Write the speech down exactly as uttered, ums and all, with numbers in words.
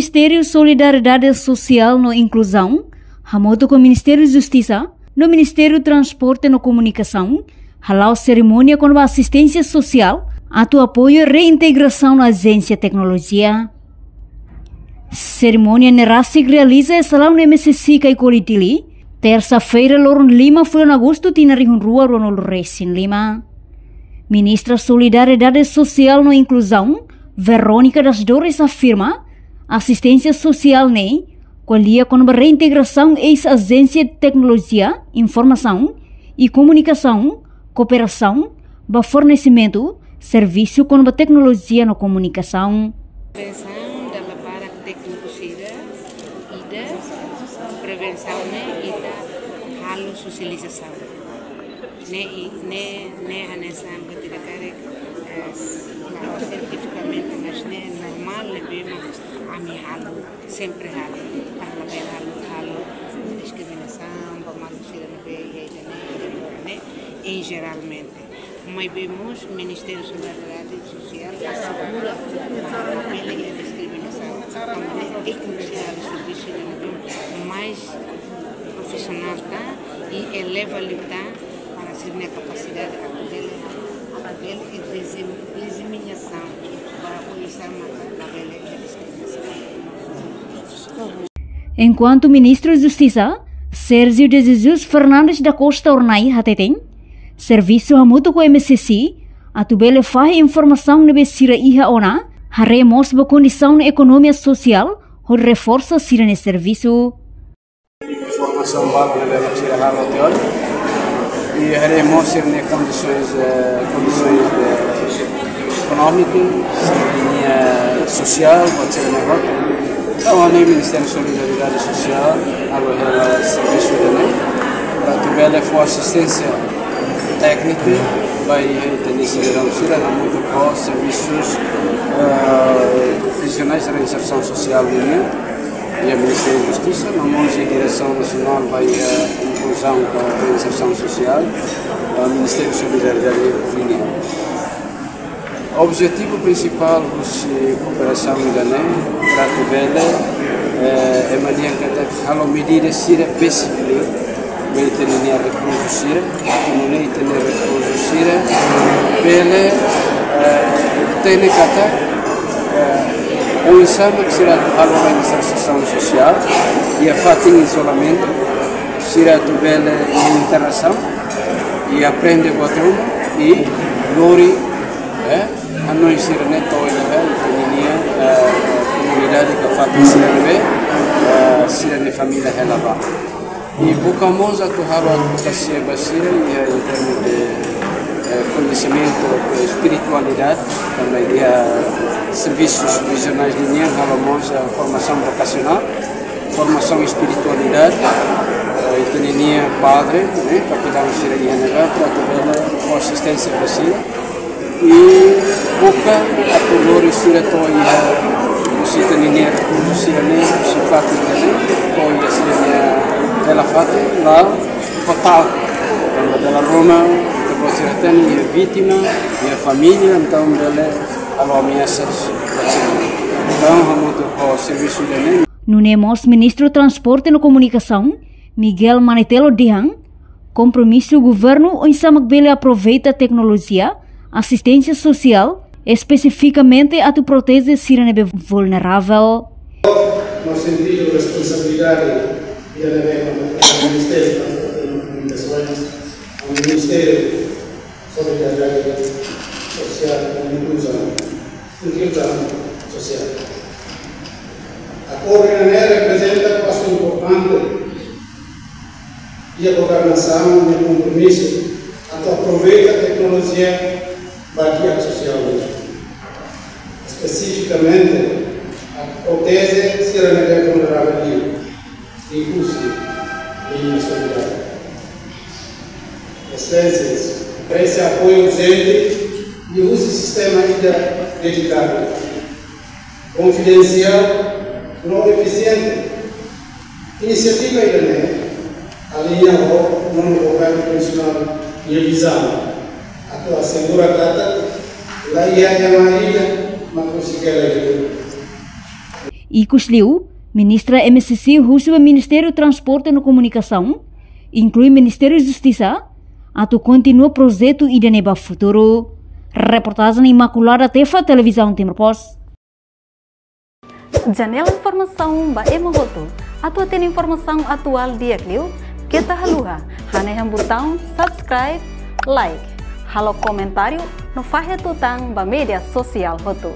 Ministériu Solidariedade Sosiál no Inkluzaun, hamutuk ho Ministériu Justisa no Ministériu Transporte no Komunikasaun, hala'o serimónia kona-ba asisténsia sosiál atu apoiu reintegrasaun no ajénsia teknolojia. Serimónia ne'e rasik realiza iha salaun M C C Caicoli, Dili, tersa-feira, loron lima fulan Agostu, tinan rihun rua ruanulu resin lima. Ministra Solidariedade Sosiál no Inkluzaun, Verónica das Dores, afirma asisténsia sosiál ne'e ko'alia kona-ba reintegrasaun eis-ajénsia Teknolojia, Informasaun i Komunikasaun, kooperasaun ba fornesimentu servisu kona-ba teknolojia no komunikasaun. Prevensaun dala barak tékniku sira, ida, prevensaun ne'e ita halo sosializasaun. Ne'e, ne'e, ne'e hanesan buat ida karik, eh, s-, la sientifikamente, mas ne'e normál ne'ebé mak ami halo, sempre halo, para labele halo, halo diskriminasaun ba maluk sira ne'ebé iha ita-nia, ne'e, em geralmente. Maibé mós Ministériu Solidariedade Sosiál asegura labele iha diskriminasaun, tanba ne'e tékniku sira servisu ne'ebé mais profisionál tan i eleva liután para sira-nia kapasidade atu bele, atu bele iha dizim-, diseminasaun ba oinsá mak labele iha diskriminasaun. Enkuantu Ministru Justisa, Sérgio de Jesus Fernandes da Costa Hornai, hateten servisu hamutuk ho M C C atu bele fahe informasaun ne'ebé sira iha ona, haree mós ba kondisaun ekonomia sosiál hodi reforsa sira-nia servisu. Informasaun balu ne'ebé mak sira halo tiha ona. I haree mós sira-nia kondisoens, eh, kondisoens, eh, ekonómiku, sira-nia sosiál, buat sira-ne'e hotu. Entaun, ami Ministériu Solidariedade Sosiál halo hela servisu ida-ne'e, para atu bele fó asisténsia téknika ba iha ita-nia sidadaun sira hamutuk ho servisus, eh, prisionais reinsersaun sosiál nian, iha Ministériu Justisa, no mós iha Diresaun Nasionál ba iha Inkluzaun ka Reinsersaun Sosiál, eh, Ministériu Solidariedade nian. Objetivu prinsipál husi kooperasaun ida-ne'e, para atu bele, eh, ema dehan katak halo medida sira besik liu ba ita-nia rekluzu sira, atu nune'e ita-nia rekluzu sira bele, eh, hatene katak, eh, oinsá mak sira atu halo reinsersaun sosiál iha fatin izolamentu, sira atu bele iha internasaun i aprende buat ruma i lori, eh, hanoin sira-ne'e to'o iha ita-nia, eh, komunidade ka fatin sira ne'ebé, eh, sira-nia família hela ba. I buka mós atu halo advokasia ba sira iha, em termos de, eh, koñesimentu espiritualidade, tanba iha servisus prisionais nian halo mós, eh, formasaun vokasionál, formasaun espiritualidade, eh, ita-nia padre, ne'e, kapilaun sira iha ne'ebá, para atu bele fó asisténsia ba sira. I buka atu lori sira to'o iha, husi ita-nia, husi sira-ne'e, husi fatin ne'e, to'o iha sira-nia hela fatin, la fatal. Tanba dala ruma, ita-boot sira hatene iha vítima, iha família, entaun bele halo ameasas ba sira. Entaun, hamutuk ho servisu ida-ne'e. Nune'e mós Ministru Transporte no Komunikasaun, Miguel Manetelo, dehan kompromisu governu oinsá mak bele aproveita teknolojia, asisténsia sosiál, espesifikamente atu proteje sira ne'ebé vulneravel. No sentidu responsabilidade, ida ne'ebé Ministériu Transporte no Komunikasaun, Ministériu Solidariedade Sosiál no Inkluzaun, Inkluzaun Sosiál. Akordu ida-ne'e reprezenta pasu importante iha governasaun nia kompromisu atu aproveita teknolojia ba di'ak sosiál, espesifikamente atu proteje sira ne'ebé vulneravel, inkluzive liña solidariedade. Exelénsias, presiza apoiu urjente i uza sistema ida dedikadu, konfidensiál no efisiente. Inisiativa ida-ne'e aliña ho nonu governu transisionál nia vizaun atu asegura katak la iha ema ida mak husik hela iha Ikusliu, Ministra M S C husu ba Ministériu Transporte no Komunikasaun, inklui Ministériu Justisa, atu kontinua projetu ida-ne'e ba futuru. Reportajen Imaculada Tefa, Televizaun Timor Post. Janela informasaun ba ema hotu. Atu hatene informasaun atuál di'ak liu, keta haluha hanehan butaun subscribe, like, halo komentáriu no fahe tutan ba média sosiál hotu.